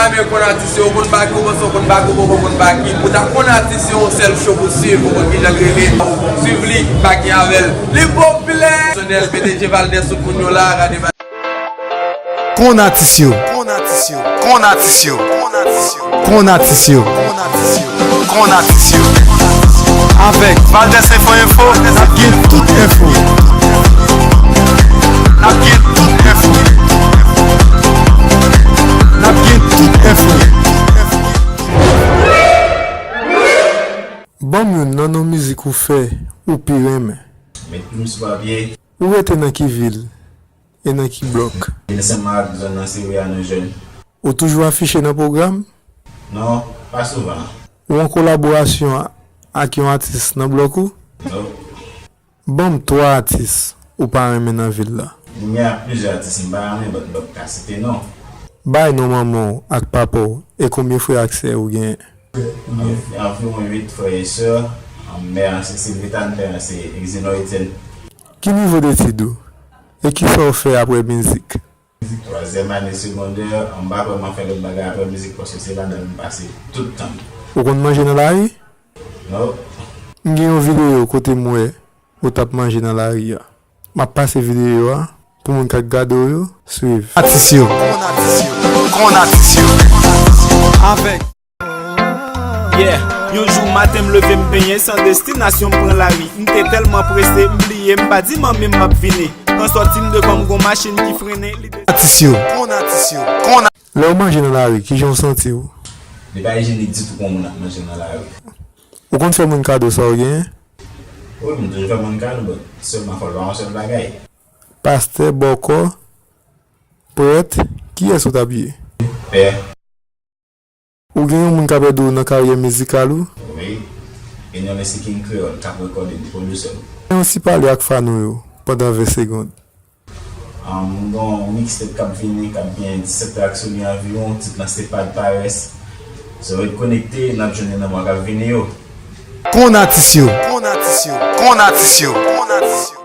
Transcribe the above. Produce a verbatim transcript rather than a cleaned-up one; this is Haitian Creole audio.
Ebyen, konn atis yo, ou konn Baky, ou panse ou konn Baky, ou poko konn Baky. Pou ta konn atis yo, yon sèl show pou swiv, ou konn kijan l rele. Swiv li, Baky avè l. Li popilè! Sonèl, P D G Valdez, tout moun yo la, gade. Konn atis yo. Konn atis yo. Konn atis yo. Konn atis yo. Konn atis yo. Konn atis yo. Konn atis yo. Avèk Valdez Info Info, n ap gen tout enfo. N ap gen tout enfo. N ap gen tout enfo. Ban m youn nan non mizik ou fè ou pi renmen. Met plim sou papye. Ou rete nan ki vil? E nan ki blòk? Vin ansanm ak zòn nan, se wi a nou jwenn. Ou toujou afiche nan pwogram? Non, pa souvan. Ou an kolaborasyon ak yon atis nan blòk ou? Non. Ban m twa atis ou pa renmen nan vil la. M gen plizyè atis m pa renmen, but m p ap ka site non. Bay non manman w ak papa w e konbyen frè ak sè ou genyen? Anviwon uit frè e sè. Mè an se Sylvita, pè an se Exino Etienne. Ki nivo detid ou? E kisa w fè apre mizik? Twazyèm ane segondè, m pa kwè m ap fè lòt bagay apre mizik paske se ladan l m pase tout tan m. Ou konn manje nan lari? No. M gen yon videyo kote m wè ou t ap manje nan lari a. M ap pase videyo a pou moun k ap gade w yo swiv. Atis yo. Konn atis yo. Konn atis yo. Avèk Yeah, yon jou maten m leve m benyen san destinasyon m pran lari. M te tèlman prese, m bliye, m pa di manmi m m ap vini. An sòti m devan m gon machin ki frennen, li de- Atis yo. Konn atis yo. Konn a- Lè w manje nan lari, kijan w santi w? Li pa ijyenik ditou pou yon moun ap manje nan lari. Ou konn fè moun kado sa w genyen? Wi, m toujou fè moun kado, but sèlman fò l pa yon sèl bagay. Pastè, bòkò, prèt, kiyès ou t ap ye? Pè. Ou gen yon moun k ap ede w nan karyè mizikal ou? Wi. Enyon Leslie King Kreyòl k ap rekòde m, pwodisè m. Fè yon ti pale ak fan ou yo pandan ven segond. Um, m gen yon mixtape k ap vini, k ap gen disèt trak sou li anviwon. Tit lan se Pas de Paresse. So, ret konekte, n ap jwenn li nan mwa k ap vini yo. Konn atis yo. Konn atis yo. Konn atis yo. Konn atis yo.